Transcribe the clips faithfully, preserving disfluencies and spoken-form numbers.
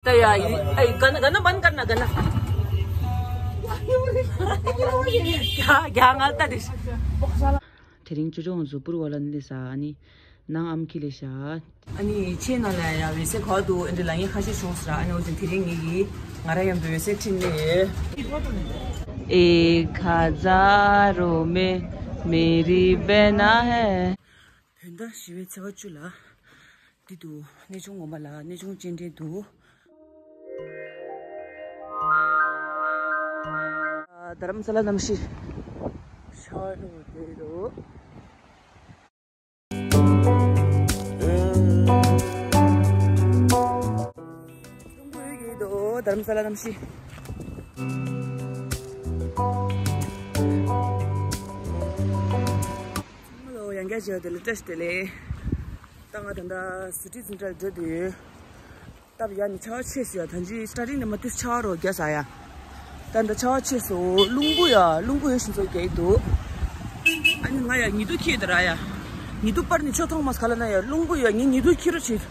ད་ཡ་ཡི་ཨེ་ག་ན་ག་ན་བན་ག་ན་ག་ན། རྒྱ་རྒྱ་ང་ལྟ་དེ། དེ་རིང་ཅོ་ཅོ་ང་ཚོ་པུར་བ་ལ་ནི་ས་ཨ་ནི་ནང་ཨམ་ཁི་ལེ་ཤ། ཨ་ནི་ཆེ་ན་ལ་ཡ་འོད་ཟེར་ག་དུ་ཨེ་འདྲ་ལ་ངས་ཁ་ཤས་བྱུང་ཟེར། ཨ་ནི་འོ་ཙི་དེ་རིང་ངེད་ཀྱིས་ང་རང་ཡང་འོད་ཟེར་ཁྲིད་ནས། एक हजारों में मेरी बहना है। བོད་ཟླ་བཞི་པའི་ཚེས་པ་བཅུ་ལ། འདི་འདུག་གནས་ཆུང་ངོ་མ་ལ་གནས་ཆུང་སྤྱན་འདྲེན་འདུག་རྡ་རམ་ས་ལ་གནམ་གཤིས་ཤར་ནུ་དེ་འདུག་རླུང་བུ་ཡོད་ཀྱི་འདུག་རྡ་རམ་ས་ལ་གནམ་གཤིས། ཚང་མ་ལ་ཡང་བསྐྱར་བྱས་པ་དེ་ལ་བཀྲ་ཤིས་བདེ་ལེགས། ད་ང་ད་ལྟ་ཟི་ཁྲི་འཛིན་གྲྭར་འགྲོ་འདོད་ཡོད། སྟབས་ཡག་ནི་ཆར་པ་ཆེ་སོང་ཡ། ད་ཅི་སི་ཊར་ཊིང་ནས་མར་ཏོག་ཙམ་ཆར་པ་རོ་རྒྱག་ས་ཡ། ད་ད་ཆར་པ་ཆེ་སོང་། རླུང་བུ་ཡ་རླུང་བུ་ཡོད་བཞིན་ཚོ་རྒྱག་གི་འདུག་ཨ་ནི་ང་ཡ་ཉི་གདུགས་འཁྱེར་ཡོད་ད་ར་ཡ། ཉི་གདུགས་པར་ནི་ཆོ་མཐོང་མ་སོང་ག་ལ་ན་ཡ། རླུང་བུ་ཡ་ངས་ཉི་གདུགས་འཁྱེར་རོ་བྱེད།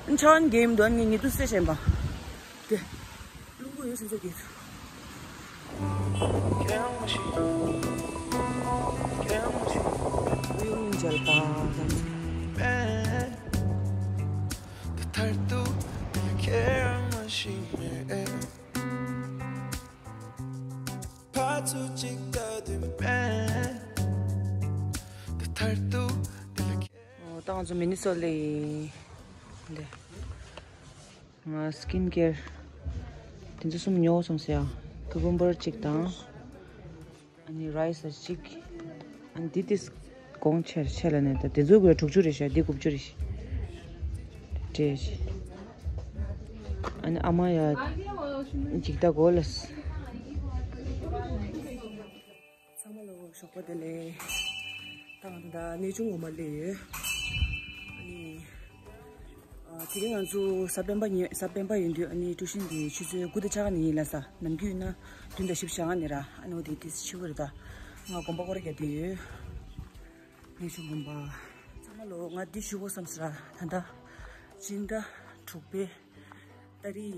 ཨ་ནི་ཆར་པ་རྒྱག་གི་མི་འདུག་ཨ་ནི་ངས་ཉི་གདུགས་སེ་བྱས་པ། དེ། རླུང་བུ་ཡོད་བཞིན་ཚོ་རྒྱག་གི་འདུག་ཨོ། ད་ང་ཚོ་མི་ནི་སོ་ལེ་ཡིན། འདི། ང་སི་ཀིན་ཀེར་དེ་ཚོ་གསུམ་ཉོ་སོང་ཟེར་ཡ། ཀུ་ཀུམ་བར་གཅིག་དང་། ཨ་ནི་རའི་སི་གཅིག་ཨ་ནི་དེ་དེ་གོང་ཆེར་ཆེ་ལ་ནས་ད་དེ་ཚོ་དགོས་དྲུག་ཅུ་རེད་ཤག་འདི་དགུ་བཅུ་རེད་ཤག་སྤྲད་ཤག་ཨ་ནི་ཨ་མ་ཡ་འཇིགས་ད་གོ་ལ། ཚང་མ་ལ་ཞོགས་པ་བདེ་ལེགས། ད་ང་ད་གནས་ཆུང་ངོ་མ་སླེབས་ཡོད། ཨ་ནི། ཨ། དེ་རིང་ང་ཚོ་གཟའ་སྤེན་པ་ཉིན་གཟའ་སྤེན་པ་ཡིན་དུས་ཨ་ནི་ཀྲུའུ་ཤིན་དེ་ཆུ་ཚོད་དགུ་དང་ཕྱེད་ཀ་ནས་ཡིན་ལ་ས། ནམ་རྒྱུན་ཡིན་ན་བདུན་དང་བཞི་བཅུ་ཞེ་ལྔ་ནས་ར། ཨ་ནི་འོ་དེ་དེ་ཕྱི་པོ་རེད་ད། ང་དགོན་པ་སྐོར་ར་རྒྱག་བསྡད་ཡོད། གནས་ཆུང་དགོན་པ། ཚང་མ་ལོ་ང་འདི་ཞུ་དགོས་བསམ་ས་ར། ད་ལྟ་སྤྱི་ཟླ་དྲུག་པའི་ཏ་རིག་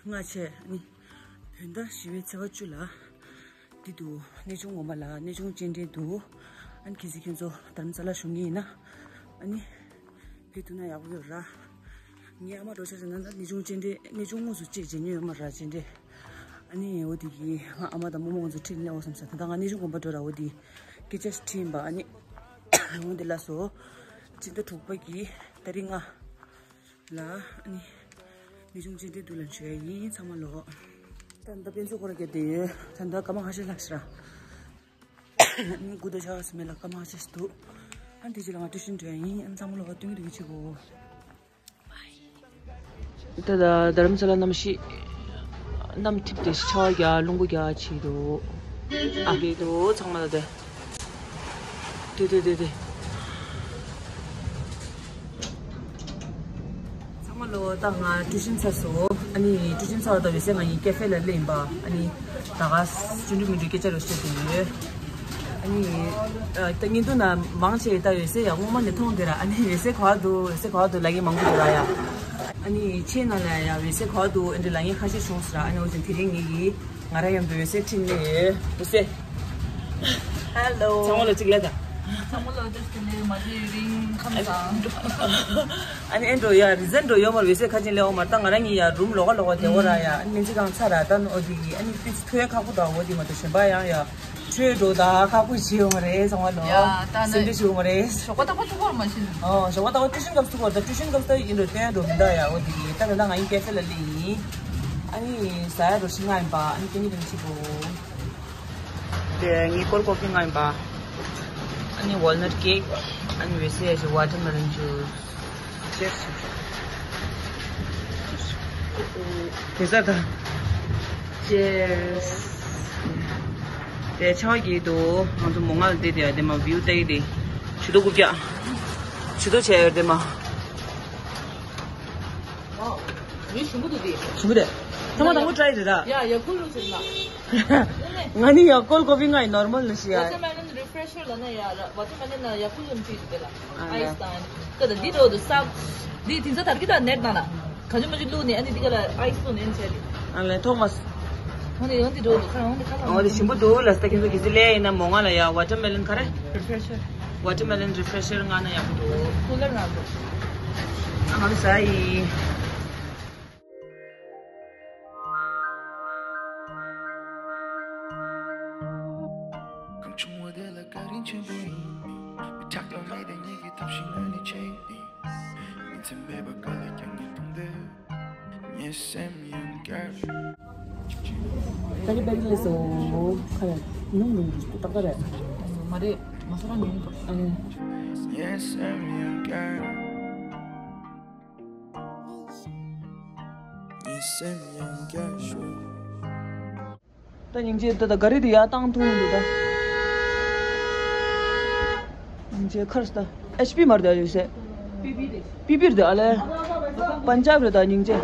ལྔ་བཅས་ཨ་ནི་བོད་ཟླ་བཞི་པའི་ཚེས་པ་བཅུ་ལ། འདི་འདུག་གནས་ཆུང་ངོ་མ་ལ་གནས་ཆུང་སྤྱན་འདྲེན་འདུག་ཨ་ནི་གལ་སྲིད་ཁྱེད་ཚོ་རྡ་རམ་ས་ལ་བཞུགས་མཁན་ཡིན་ན། ཨ་ནི་ཕེབས་ཐུབ་ན་ཡག་པོ་ཡོད་ར། ངའི་ཨ་མ་འགྲོ་ཆ་ཟེར་ན་ད་གནས་ཆུང་སྤྱན་འདྲེན་གནས་ཆུང་དངོས་སུ་ཅིག་མཇལ་མྱོང་ཡོད་མ་ར་སྤྱན་འདྲེན། ཨ་ནི་འོ་དེ་གི་ང་ཨ་མ་དང་རྨོ་མོ་ང་ཚོ་ཁྲིད་སླེབས་འོ་བསམ་ས། ད་ལྟ་ང་གནས་ཆུང་དགོན་པ་འགྲོ་ར། འོ་དེ་སྐད་ཆ་ཞིག་དྲིས་ཡིན་པ། ཨ་ནི་འོ་དེ་ལ་སོ། སྤྱི་ཟླ་དྲུག་པ་གི་ཏ་རིག་ལྔ། ལ། ཨ་ནི་གནས་ཆུང་སྤྱན་འདྲེན་འདུག་ལ་མཇལ་ཡ་ཡིན། ཚང་མ་ལོ། ད་ལྟ་དཔེ་མཛོད་སྐོར་ར་རྒྱག་བསྡད་ཡོད། ད་ལྟ་སྐར་མ་ཁ་ཤས་ལྷག་ཤག་ར། ཨ་ནི་དགུ་དང་ཕྱེད་ཀ་ཙམ་མེད་ལ་སྐར་མ་ཁ་ཤས་ཤིག་འདུག་ཨ་ནི་དེ་རྗེས་ལ་ང་ཀྲུའུ་ཤིན་འགྲོ་ཡ་ཡིན། ཨ་ནི་ཚང་མ་ལོ་སྟོན་གྱི་འདུག་གི་བྱེད་གོ། ད་ལྟ་རྡ་རམ་ས་ལ་གནམ་གཤིས། གནམ་འཐིབས་ཏེ་ཆར་པ་རྒྱག་རླུང་བུ་རྒྱག་བྱེད་འདུག་ཨ་བེ་འདུག་ཚང་མ་ལ་དེ། དེ་དེ་དེ་དེ། ཚང་མ་ལོ། ད་ང་ཀྲུའུ་ཤིན་ཚར་སོང་། ཨ་ནི་ཀྲུའུ་ཤིན་ཚར་བ་དང་འོད་ཟེར་ང་ཡི་ཀེ་ཧྥེ་ལ་སླེབས་ཡིན་པ། ཨ་ནི་ད་ག་ཅི་འདྲ་མི་འདྲ་སྐད་ཆ་རེ་བཤད་དེ་ཡོད། ཨ་ནི་ད་བརྙན་ཐུང་ན་མང་ཆེ་ད་འོད་ཟེར་ཡ་སྔོན་མ་ནས་མཐོང་དེ་ར། ཨ་ནི་འོད་ཟེར་ག་བ་འདུག་འོད་ཟེར་ག་བ་འདུག་ལབ་མཁན་མང་པོ་འདུག་ར་ཡ། ཨ་ནི་ཆེ་ན་ལ་ཡ་འོད་ཟེར་ག་བ་འདུག་ཨེ་འདྲ་ལབ་མཁན་ཁ་ཤས་བྱུང་སོང་ར། ཨ་ནི་འོ་ཙི་དེ་རིང་ངེད་ཀྱིས་ང་རང་ཡང་འོད་ཟེར་ཁྲིད་ནས་འོད་ཟེར། ཧེ་ལོ། ཚང་མ་ལ་གཅིག་ལབ་དང་། ཚང་མ་ལ་བཀྲ་ཤིས་བདེ་ལེགས། མ་བརྗེད་ཡུན་རིང་ཁམས་བཟང་། ཨ་ནི་ཨེ་འགྲོ་ཡ་རི་ཛན་འགྲོ་ཡོད་མ་རེད། འོད་ཟེར་ཁ་ཅིག་སླེབས་འོང་མ་རེད། ད་ང་རང་གཉིས་ཡ་རུམ་ལོགས་ཀ་ལོགས་ཀ་བསྡད་ཡོད་ར་ཡ། ཨ་ནི་སྨན་རྩིས་ཁང་ཚར་ར། ད་ནི་འོ་དེ་གི་ཨ་ནི་ཏིས་ཐུག་ཡ་ཁག་པོ་འདུག་འོ་དེ་མ་གཏོགས་གཞན་པ་ཡང་ཡ་ཁྲོས་འགྲོ་ད་ཁག་པོ་བྱེད་ཡོད་མ་རེད། ཚང་མ་ལོ་ཡ་ད་ནི་སེམས་ཁྲལ་བྱེད་ཡོད་མ་རེད། ཞོགས་པ་རྟག་པར་ཐུག་གོ་ར་མ་ཤེས་ནི། ཨོ་ཞོགས་པ་རྟག་པར་ཊི་ཡུ་ཤན་སྐབས་སུ་ཐུག་གོ། ད་ཊི་ཡུ་ཤན་སྐབས་སུ་ད་ཡིན་འགྲོ་སྟོན་འགྲོ་མི་འདུག་ཡ། འོ་དེ་གི་ད་ད་ལྟ་ང་ཡི་ཀེ་ཧྥེ་ལ་སླེབས་ཡིན། ཨ་ནི་ཟ་ཡ་འགྲོ་ཞིག་ང་ཡིན་པ། ཨ་ནི་སྟོན་གྱི་འདུག་ཅིག་གོ། དེ་ངའི་ཀོལ་ཀོ་ཕི་ང་ཡིན་པ། ཨ་ནི་ཝོལ་ནཊ་ཀེག་ཨ་ནི་འོད་ཟེར་ཡ་ཅིག་ཝ་ཊར་མེ་ལོན་ཇུས། ཅེར་སི། དེ་ཟ་ད། ཅེར་སི། དེ་ཆར་པ་རྒྱག་གི་འདུག་ང་ཚོ་མོ་ང་ལ་བལྟས་དེ་དེ་མ་བིའུ་ལྟ་གི་དེ། ཆུ་ཚོད་དགུ་བརྒྱ། ཆུ་ཚོད་བྱས་ཡོད་དེ་མ། ཨོ། མི་ཞིམ་པོ་འདུག་དེ། ཞིམ་པོ་དེ། ཐ་མ་དང་པོ་ཊ་རའི་རེད་ད། ཡ་ཡ་ཁུལ་རུ་ཟེར་ན། ང་ནི་ཡ་ཀོལ་ཀོ་ཕི་ང་ཡི་ནོར་མལ་ནི་ཤི་ཡ། ཝ་ཊར་མེ་ལོན་རི་ཕི་རེ་ཤར་ལ་ན་ཡ་ཝ་ཊར་མེ་ལོན་ན་ཡ་ཀུ་ལུམ་ཅི་དེ་ལ། ཨ་ཡ། ཨའི་སི་དང་། ཀ་ད་འདི་རོ་དུ་སབ། འདི་དེ་ཚོ་དར་གི་ད་ནེར་ནང་ལ། ག་ཅི་མ་ཅི་བླུགས་ནས་ཨ་ནི་འདི་ག་ལ་ཨའི་སི་བླུགས་ནས་ཨ་ནི་བྱས་ཏེ། ཨ་ལས་ཐོག་མ། འོ་ནི་འོ་འདི་འགྲོ་འདུག་ཁ་འོ་འདི་ཁ་ལ་འོ་འདི་ཞིམ་པོ་འདུག་ལ་སྟ་ཁྱེད་ཚོ་གི་ཟི་ལས་ཡིན་ན་མོ་ང་ལ་ཡ་ཝ་ཊར་མེ་ལོན་ག་རེ། རི་ཕེ་རེ་ཤར། ཝ་ཊར་མེ་ལོན་རི་ཕེ་རེ་ཤར་ང་ན་ཡག་པོ་འདུག་ཁུ་ལར་ང་འདུག་ཨ་ང་ལ་ཟ་ཡིན། གང་བྱུང་བ་དེ་ལ་བཀའ་དྲིན་ཆེན་པོ་ཡིན། མི་ཆགས་ཐོག་མེད་དེ་ཉིད་ཀྱི་ཐབས་ཤེས་ངོས་ནས་བྱེད་ཡིན། ད་ནི་པན་ལས་སོ། ཁ་ཡ་ནུང་ནུང་གི་ཏག་ཏག་རེད། མ་རེད། མ་ས་ར་ནུང་། ཨ་ནི། ད་སྙིང་རྗེ་ད་ད་ག་རེ་དེ་ཡར་བཏང་ཐུང་འདུག་ད། སྙིང་རྗེ་ཁར་ད་ཨེཆ་པི་མར་ད་ཡོད་སེ། པི་པི་རེད་ཨ་ལེ། པན་ཇབ་རེད་ད་སྙིང་རྗེ།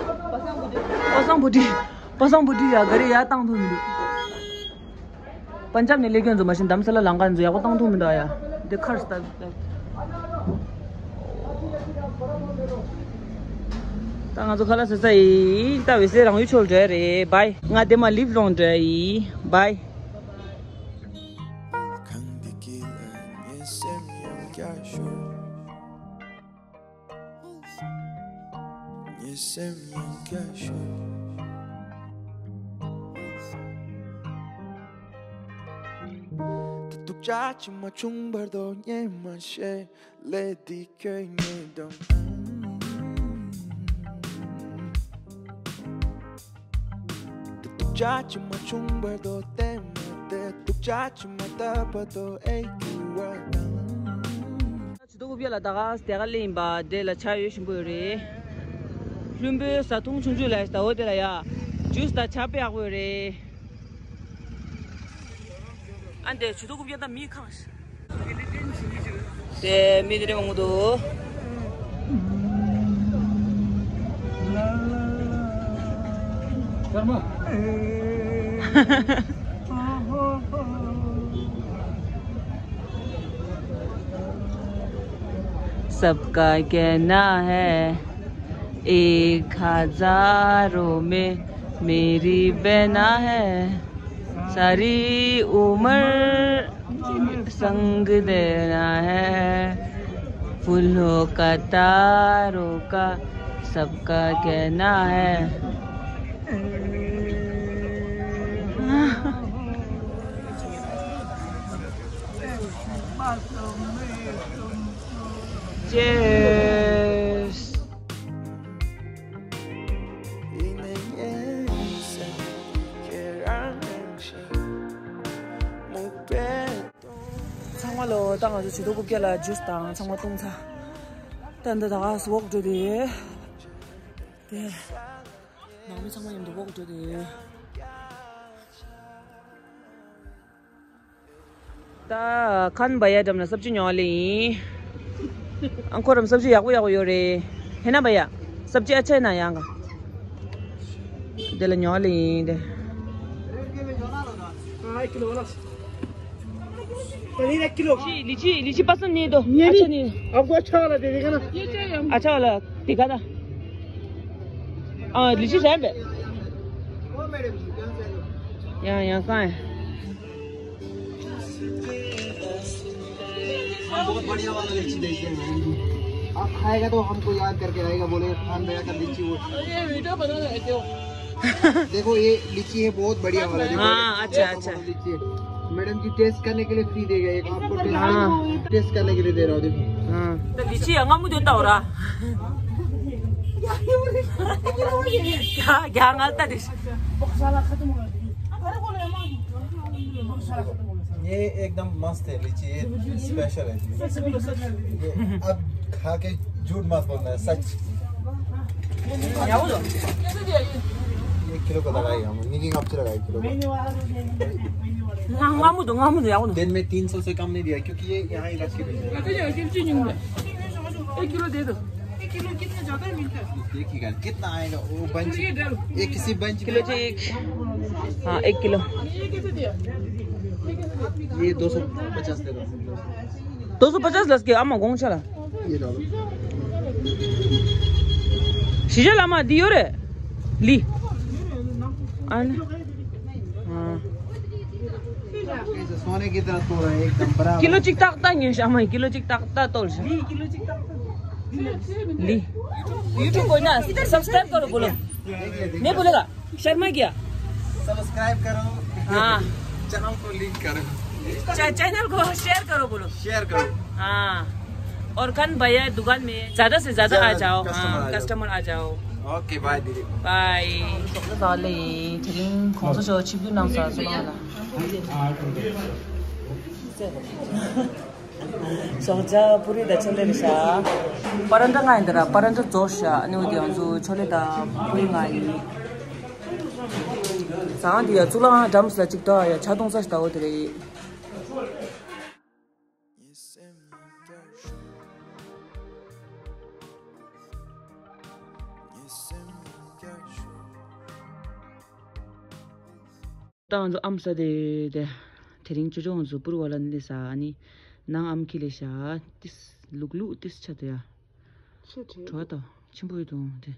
པ་སངས་བུ་ཊི། པ་སངས་བུ་ཊི་ཡ་ག་རེ་ཡར་བཏང་ཐུང་འདུག་པན་ཇབ་ནས་སླེབས་མཁན་ཚོ་མ་གཞི་དྷ་རམ་ས་ལ་ལང་མཁན་ཚོ་ཡག་པོ་བཏང་ཐུང་མི་འདུག་ཨ་ཡ། འདི་ཁར་ད། ད་ང་ཚོ་ཁ་ལག་ཟ་ས་ཡིན། ད་འོད་ཟེར་རང་ཡུལ་ཕྱོགས་འགྲོ་ཡ་རེད། བཱའི། ང་དེ་མ་ལིབ་ལོང་འགྲོ་ཡ་ཡིན། བཱའི། ད་སྡུག་ཅག་ཅིག་མ་བྱུང་བར་དོ་ཉེས་མ་ཤེས། ལས་འདི་ཁྱོད་ཉེས་དང་། ད་སྡུག་ཅག་ཅིག་མ་བྱུང་བར་དོ་བལྟས་མ་བལྟས། སྡུག་ཅག་ཅིག་མ་བལྟ་བར་དོ་ཨེ་གྱུར་བ་དང་། ཆུ་ཐོག་རྐུབ་བཀྱག་ལ་ད་ག་དེ་ག་ལེ་ཡིན་པ་དེ་ལ་ཆ་ཡོད་ཞིམ་པོ་ཡོད་རེད། ལྷུན་པོའི་བཟའ་བཏུང་ཆུང་ཆུང་ལ་ཟླ་བོ་དེ་ལ་ཡ། ཇུས་དང་ཆ་དཔེ་ཡག་པོ་ཡོད་རེད། ཨ་འདྲས་ཆུ་ཐོག་རྐུབ་བཀྱག་ད་མི་ཁང་ཞིག་དེ་མི་དེ་རེ་མང་པོ་འདུག सबका कहना है, एक हजारों में मेरी बहना है। सारी उम्र संग देना है। फूलों का, तारों का, सबका कहना है। Cheers. ཚང་མ་ལོ། ད་ང་ཚོ་ཆུ་ཐོག་རྐུབ་བཀྱག་ལ་ཇུས་དང་ཚང་མ་བཏུང་ཚར། ད་འདི་ད་ག་སེ་ཝོག་འགྲོ་དེ། དེ། ནང་མི་ཚང་མ་མཉམ་དུ་ཝོག་འགྲོ་དེ། ད་ཁན་བ་ཡ་འགྲམ་ལ་སབ་ཇི་ཉོ་ལེ་ཡིན། ཨང་ཁོ་རམ་སབ་ཇི་ཡག་པོ་ཡག་པོ་ཡོད་རེད། ཧེ་ན་བ་ཡ། སབ་ཇི་ཨ་ཆ་ན་ཡང་ག་དེ་ལ་ཉོ་ལེ་ཡིན་དེ། पनीर एक किलो। लीची, लीची पसंद नहीं है तो। ये अच्छा नहीं, नहीं है। आपको अच्छा वाला दे देगा ना। अच्छा वाला दिखा था। हाँ, लीची साहब। या, या, कहाँ है? हम बहुत बढ़िया वाला लीची लेके आए हैं। आप खाएगा तो हमको याद करके रहेगा, बोले खान भैया का लीची वो। ये वीडियो बना रहे थे। देखो, ये लीची है, बहुत बढ़िया वाला। देखो, हाँ, अच्छा, अच्छा। लीची है। मैडम जी, टेस्ट करने के लिए फ्री देगा एक आपको। हाँ। टेस्ट करने के लिए दे रहा हूँ, देखो। हाँ। तो लीची है, हम तो ताऊ रहा। क्या, क्या गलत है? ये एकदम मस्त है लीची, ये स्पेशल है। ये अब खा के झूठ मत बोलना है, सच। एक किलो को लगाई हम, निकी कब से लगाई किलो को? ང་ང་མོ་དང་ང་མོ་དང་ཡག་པོ་འདུག दिन में तीन सौ से कम नहीं दिया, क्योंकि ये यहाँ ही रख के भेजा। एक किलो दे दो। एक किलो कितना ज्यादा मिलता है? देखिएगा कितना आएगा वो बंच, एक किसी बंच में। किलो चाहिए। हाँ, एक किलो। ये दो सौ पचास दे दो। दो सौ पचास लस के आमा गोंग चला। ये डालो। ཇི་བཞག་ལ་མ་འདི་ཡོད་རེད། ལི། ཨ་ནི། ཨ། सोने की तरह तोड़ा है, एकदम बराबर। ཀི་ལོ་གཅིག་ཏག་ཏག་ཉོས་ཤག་ཨ་མ་ཀི་ལོ་གཅིག་ཏག་ཏག་གཏོར་ཤག་ལི། YouTube को ना सीधा सब्सक्राइब करो बोलो। नहीं बोलेगा। शर्मा क्या? सब्सक्राइब करो। हाँ। चैनल को लिंक करो। चा-, चैनल को शेयर करो बोलो। शेयर करो। हाँ। और खान भैया दुकान में ज्यादा से ज्यादा आ जाओ। हाँ, कस्टमर आ जाओ। ओके, बाय दीदी। बाय। ད་ལེ་དེ་རིང་གོང་ས་མཆོག་ཆིབས་བསྒྱུར་གནང་ས་སོང་ལ། ཞོགས་ཇ་པུ་རི་དང་ཆོ་ལེ་རེད་ཤག་པ་རན་ཏྲ་ང་ཡིན་ད་ར་པ་རན་ཏྲ་རྫོགས་ཤག་ཨ་ནི་འོ་དེ་ང་ཚོ་ཆོ་ལེ་དང་པུ་རི་ང་ཡིན། ཟང་དེ་ཡ་གཙུག་ལག་ཁང་འགྲམ་ས་གཅིག་ཏོ་ཡ་ཇ་འཐུང་ས་ཞིག་ད་འོ་དེ་རེད། ད་ང་ཚོ་ཨམ་ཟ་དེ་དེ། དེ་རིང་ཅོ་ཅོ་ང་ཚོ་པུར་བ་ལ་ནི་ཟ་ཨ་ནི། ནང་ཨམ་ཁི་ལེ་ཤ་ཏིས་ལུག་ལུག་ཏིས་ཆ་དེ་ཡ། ཆེ་དྲགས། བྲོ་བ་དང་ཆེན་པོ་ཡོད་དང་དེ།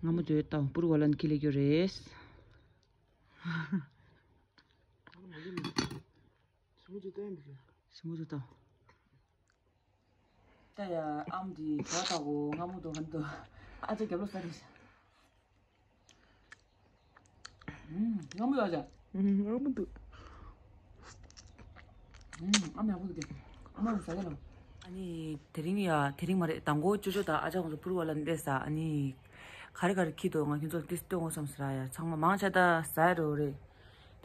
ང་མོ་དེ་ད་པུར་བ་ལ་ནི་ཁི་ལེ་གྱོ་རེས། ཞིམ་པོ་ཅིག་བསྟན་འདུག་ཞིམ་པོ་ཅིག་བཏང་། ད་ཡ་ཨམ་འདི་གྲོ་ལྟ་བུ་སྔ་མོ་འདུག་ཧན་འདུག་ཨ་ཅག་རྒྱབ་ལོག་ས་རེད། ཨུམ་སྔ་མོ་ཡོད་ཅག་ཨུམ་སྔ་མོ་འདུག་ཨུམ་ཨམ་ཡག་པོ་འདུག་སྟེ། ཨ་མ་རུ་ཟ་གི་ལ། ཨ་ནི་དེ་རིང་ཡ་དེ་རིང་མ་རེད་དང་པོ་ཅོ་ཅོ་དང་ཨ་ཅག་ང་ཚོ་པུར་བ་ལ་འདས་ས་ཨ་ནི། ག་རེ་ག་རེ་ཁྱི་འདུག་ང་ཁྱེད་ཚོར་ཏིས་སྟོན་དགོས་བསམ་ཟེར་ཡ་ཚང་མ་མང་ཆ་ད་ཟ་ཡ་རེད་རེད།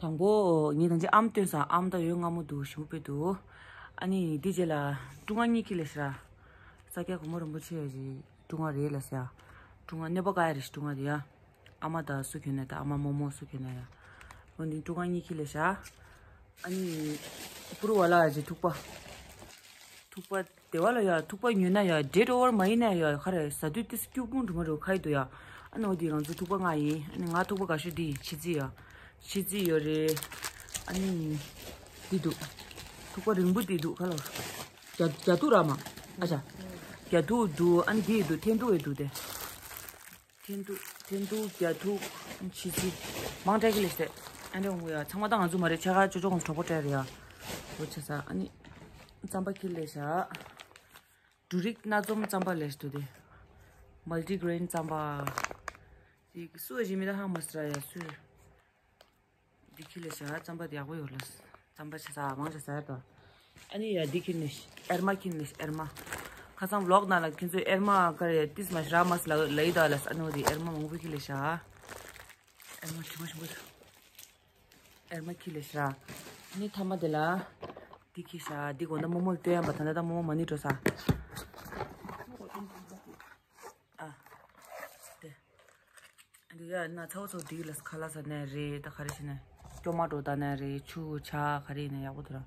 དང་པོ་ངས་ད་ཅི་ཨམ་སྟོན་ས་ཨམ་ད་ཡོད་སྔ་མོ་འདུག་ཞིམ་པོ་དཔེ་འདུག་ཨ་ནི་འདི་རྗེས་ལ་ཀྲུང་ཨ་གཉིས་ཁྱི་ལས་ཤ་ར། ས་སྐྱ་གོང་མ་རིན་པོ་ཆེ་ཡ་ཅི་ཀྲུང་ཨ་རེད་ལ་ཟེར་ཡ། ཀྲུང་ཨ་གནོད་པ་བཀག་ཡ་རེད་ཤི་ཀྲུང་ཨ་དེ་ཡ། ཨ་མ་ད་སུ་ཁྱོད་ན་ད་ཨ་མ་རྨོ་མོ་སུ་ཁྱོད་ན་ཡ། འོ་འདི་ཀྲུང་ཨ་གཉིས་ཁྱི་ལས་ཤ། ཨ་ནི་པུ་རུ་བ་ལ་ཡ་ཅི་ཐུག་པ། ཐུག་པ། དེ་བ་ལ་ཡ་ཐུག་པ་ཉོས་ན་ཡ་འདྲེ་ཏོ་བར་མ་ཡིན་ན་ཡ་ག་རེ་ཟ་དུས་ཏིས་སྐྱུག་པུང་འགྲོ་མ་འགྲོ་ཁ་ཡི་འདུག་ཡ། ཨ་ནི་འོ་དེ་ང་ཚོ་ཐུག་པ་ལྔ་ཡིན། ཨ་ནི་ང་ཐུག་པ་དགའ་ཤོས་འདི་ཡིན་ཕྱི་རྫི་ཡ། ཕྱི་རྫི་ཡོད་རེད། ཨ་ནི་འདི་འདུག་ཐུག་པ་རིང་པོ་འདི་འདུག་ག་ལ། རྒྱ་རྒྱ་ཐུག་ར་མ། ཨ་ཅག་རྒྱ་ཐུག་འདུག་ཨ་ནི་འདི་ཡི་འདུག་འཐེན་ཐུག་ཡི་འདུག་དེ། འཐེན་ཐུག་འཐེན་ཐུག་རྒྱ་ཐུག་ཕྱི་རྫི། མང་དྲགས་ཀྱི་ལས་སྟེ། ཨ་འདྲ་འོང་ཡ་ཚང་མ་ད་ང་ཚོ་མ་རེད་ཆ་ག་ཅོ་ཅོ་གོང་གྲོགས་པོ་སྤྲད་རེད་ཡ། འོ་ཆ་ས་ཨ་ནི། རྩམ་པ་ཁྱི་ལས་ཤ། འབྲུ་རིགས་སྣ་འཛོམས་རྩམ་པ་ལས་ཤ་དུ་དེ། མལ་ཏི་གྷི་རེན་རྩམ་པ། དེ་སུ་ཞིག་མི་ད་ཧ་མ་སི་ར་ཡ་སུ། འདི་ཁྱི་ལས་ཤ་རྩམ་པ་དེ་ཡག་པོ་ཡོད་ལ། རྩམ་པ་ཆ་ས་མང་ཆ་ས་ཡ་དོ། ཨ་ནི་ཡ་འདི་ཁྱི་ནི་ཨེར་མ་ཁྱི་ནི་ཨེར་མ། ཁ་སང་ཝི་ལོག་ནང་ལ་ཁྱི་ཚོས་ཨེར་མ་ག་རེ་ཏིས་མ་ཤ་ར་མ་སི་ལ་ལ་ཡི་དོ་ལ་ཨ་ནི་འོ་དེ་ཨེར་མ་མང་པོ་ཁྱི་ལས་ཤ། ཨེར་མ་ཆུང་མ་ཆུང་པོ། ཨེར་མ་ཁྱི་ལས་ཤ། ནི་ཐ་མ་དེ་ལ། འདི་ཁྱི་ཤ་འདི་གོ་ན་རྨོ་མོ་ལ་སྟོན་ཡ་པ་ད་ད་ད་རྨོ་མོ་མ་ནི་འགྲོ་ས། ཨ། དེ། འདི་ཡ་ན་ཚའོ་ཚོ་འདི་ལ་ཁ་ལག་ཟ་ནས་རེད་ད་ག་རེ་བྱས་ནས་སྐྱོ་མ་འགྲོ་ད་ནས་རེད་ཆུ་ཆ་ག་རེ་ཡིན་ན་ཡག་པོ་འདུག་ར།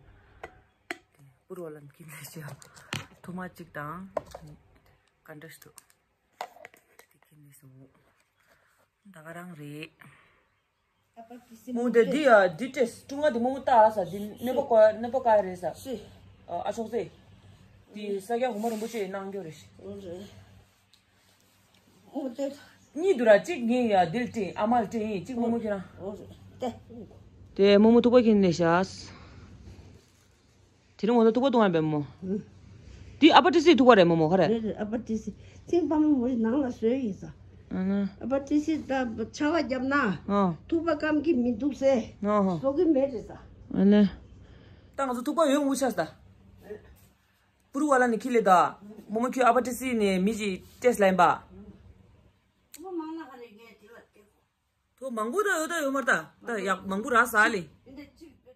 དེ་པུར་བ་ལ་འཁྱེར་ནས་བྱས་ཐུག་མ་གཅིག་དང་། ག་འདྲ་ཞིག་འདུག་དེ་འཁྱེར་ནས་སོང་། ད་ག་རང་རེད། མོ་དེ་འདི་ཡ་འདི་ཏྲེས་ཀྲུང་ང་དེ་མོ་མོ་ལྟ་ས་འདི་གནོད་པ་བཀག་གནོད་པ་བཀག་རེད་ས། ཨ་ཆོག་ཚེ། འདི་ས་སྐྱ་གོང་མ་རིན་པོ་ཆེ་གནང་རྒྱུ་རེད། འོ་རེད། འོ་དེ། གཉིས་འདུག་ར་གཅིག་ངའི་ཡ་འདིར་སྤྲིངས་ཨ་མར་སྤྲིངས་ཡིན་གཅིག་མོ་མོ་ཁྱེད་རང་། འོ་རེད་དེ། དེ་མོ་མོ་ཐུག་པ་ཁྱེར་ནས་བཞག་དེ་རིང་ངོ་ཚ་ཐུག་པ་བཏུང་བ་བས་མོ། འདི་ཨ་པ་ཏི་སི་ཐུག་པ་རེད་མོ་མོ་ག་རེད། རེད་རེད་ཨ་པ་ཏི་སི། ཚིང་པ་མོ་མོ་རེད་ནང་ལ་བཟོས་ཡིན་ས། ཨ་ན། ཨ་པ་ཏི་སི་ད་ཆར་པ་བརྒྱབ་ན། ཨ། ཐུག་པ་སྐམ་གི་མི་འདུག་ཟེ། ཨ་ཧ། བཟོ་གི་མེད་རེད་ས། ཨ་ལེ། ད་ང་ཚོ་ཐུག་པ་ཡོད་མུ་ཆ་ས། པུ་རུ་བ་ལ་ནི་ཁི་ལེ་ད། མོ་མོ་ཁྱོད་ཨ་པ་ཏི་སི་ནས་མི་ཞིག་ཏྲེས་ལ་ཡིན་པ། ཐུག་པ་མང་ན་ག་རེ་ངས་དེ་ལ་སྟེར་གོ། ཐོ་མང་པོ་ད་ཡོད་ད་ཡོད་མར་ད་ད་ཡག་མང་པོ་རག་ས་ལེ། འདི་གཅིག་པེ།